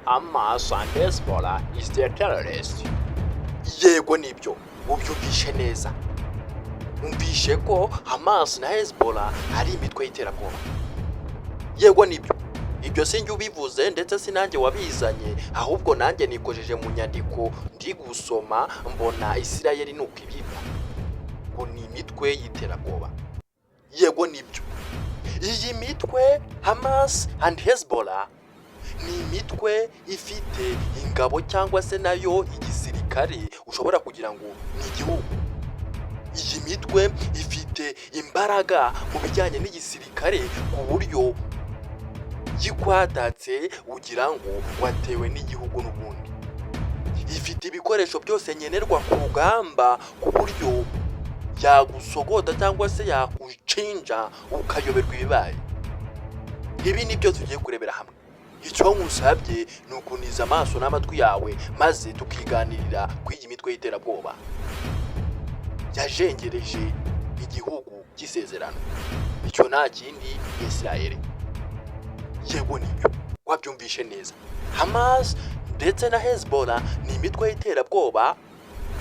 Hamas and Hezbollah is their terrorist. Yego nibyo, ubyumvishe neza. Umvishe ko Hamas na Hezbollah ari imitwe y'iterabwoba. Yego nibyo, ibyo sinjye ubivuze, ndetse si nanjye wabizanye, ahubwo nanjye nikojeje mu nyandiko ndi gusoma, mbona Isirayeli ni uko ibita ngo ni imitwe y'iterabwoba. Yego nibyo, iyi mitwe Hamas and Hezbollah ni imitwe ifite ingabo cyangwa se nayo igisirikare, ushobora kugira ngo ni igihugu. Iyi mitwe ifite imbaraga mu bijyanye n'igisirikare, ku buryo yikwatatse ugira ngo watewe n'igihugu. N'ubundi ifite ibikoresho byose nkenerwa ku rugamba, ku buryo yagusogota cyangwa se yakucinja ukayoberwa ibibaye. Ibi ni byo tugiye kurebera hamwe. Icyo nkusabye ni ukuniza amaso n'amatwi yawe, maze tukiganirira ku iyi mitwe y'iterabwoba yajengereje igihugu cy'isezerano. Icyo nta kindi, Israel. Yego nibyo, wabyumvishe neza. Hamas ndetse na Hezbollah ni imitwe y'iterabwoba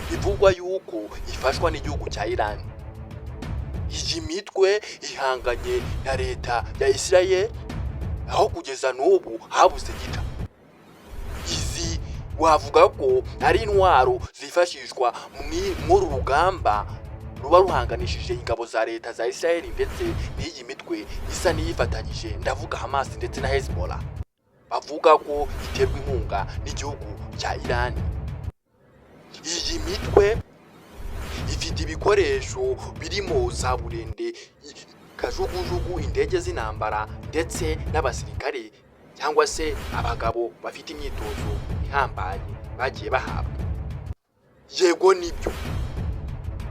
bivugwa yuko ifashwa n'igihugu cya Iran. Iyi mitwe ihanganye na leta ya Israel, aho kugeza n'ubu habuze gica. Izi wavuga ko ari intwaro zifashishwa muri uru rugamba ruba ruhanganishije ingabo za leta za Israel ndetse n'iyi mitwe isa n'iyifatanyije, ndavuga Hamas ndetse na Hezbollah, bavuga ko iterwa inkunga n'igihugu cya Iran. Iyi mitwe ifite ibikoresho birimo za burende, kajugujugu, indege z'intambara, ndetse n'abasirikare cyangwa se abagabo bafite imyitozo ihambaye bagiye bahabwa. Yego nibyo,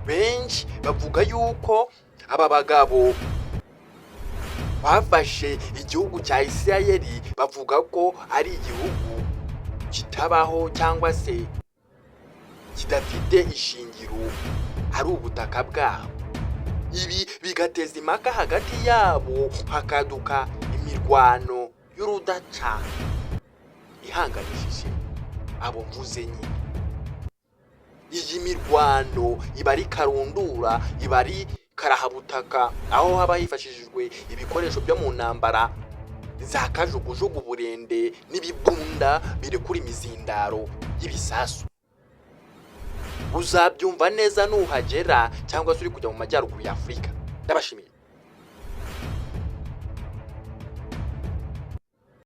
benshi bavuga yuko aba bagabo bafashe igihugu cya Isirayeli, bavuga ko ari igihugu kitabaho cyangwa se kidafite ishingiro, ari ubutaka bwabo. Ibi bigateza impaka hagati yabo, hakaduka imirwano y'urudaca ihanganishije abo mvuze nyine. Iyi mirwano iba ari karundura, iba ari karahabutaka, aho haba hifashishijwe ibikoresho byo mu ntambara, za kajugujugu, burende n'ibibunda birekura imizindaro y'ibisasu. Uzabyumva neza nuhagera cyangwa se uri kujya mu majyaruguru ya Afurika. Ndabashimiye.